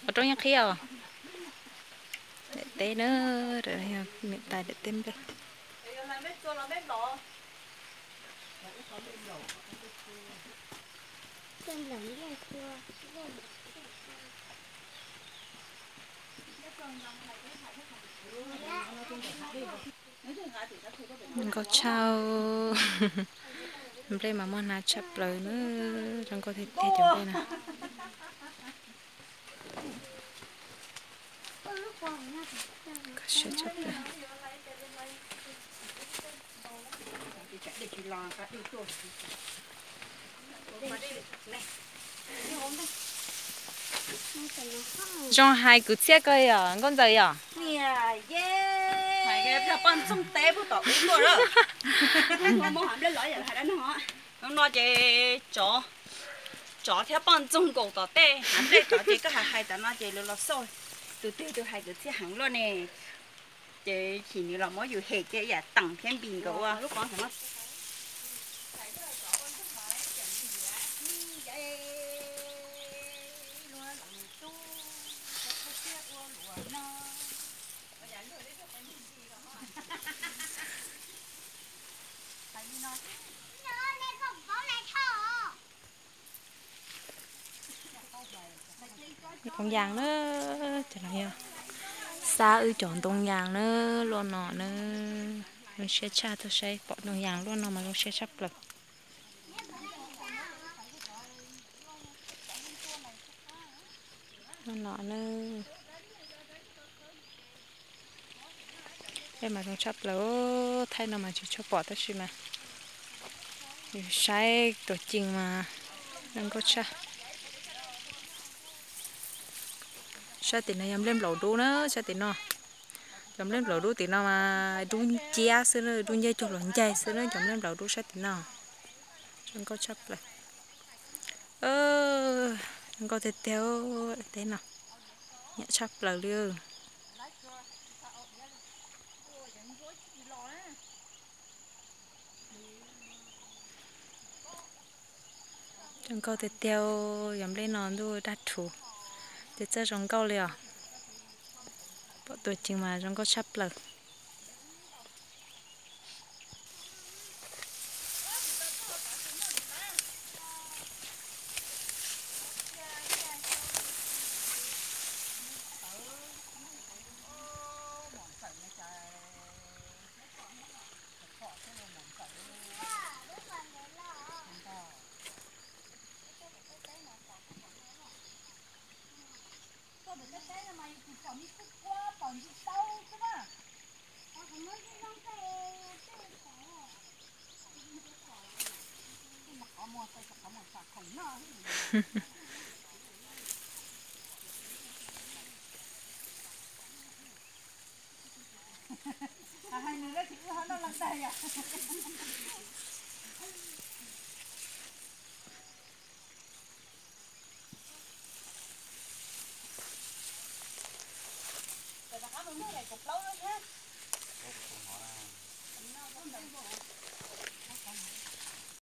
Qhov rooj yeej qhib os. Daim teb na, niam tais daim teb nplej. Zoo nkauj tshaj. Nplej mas muaj hnav tshaj plaws na, zoo nkauj tiag tiag cov nplej na. Zoo hais kwv txhiaj koj yom nkauj ntxawm yom. Poj ntxoog teb puag tom ub tuaj lawm. Hnub no ces tsov thiab poj ntxoog nkaum tom tej, hnav tej tsov ces koj hais hais tom no ces lawv los xauj tus twg tus hais kwv txhiaj heev luaj ne. Ces chim nws los muab yus hem kiag ib yam teem thiab npis nkaus ua. Ntoo yas na, cov no yog xa wb cov ntoo yas na, luaj no na. Zoo siab tshaj, tuaj saib pom ntoo yas luaj no mas zoo siab tshaj plaws. Luaj no na. Peb mas zoo tshaj plaws, thaij no mas tsis tshua pom tab sis mas yus saib tuam ceeg mas zoo nkauj tshaj. Sab tim no yog nplej nplaum dub na, sab tim no. Cov nplej nplaum dub tim no mas dub nciab xwb, dub nciab cuag luas ncaig xwb na, cov nplej nplaum dub sab tim no. Zoo nkauj tshaj plaws. Zoo nkauj tiag tiag, teb no nyiam tshaj plaws li. Zoo nkauj tiag tiag, yog nplej no ntuj daj rhuv, ces txawj zoo nkauj li os. Pom tuam ceeg mas zoo nkauj tshaj plaws.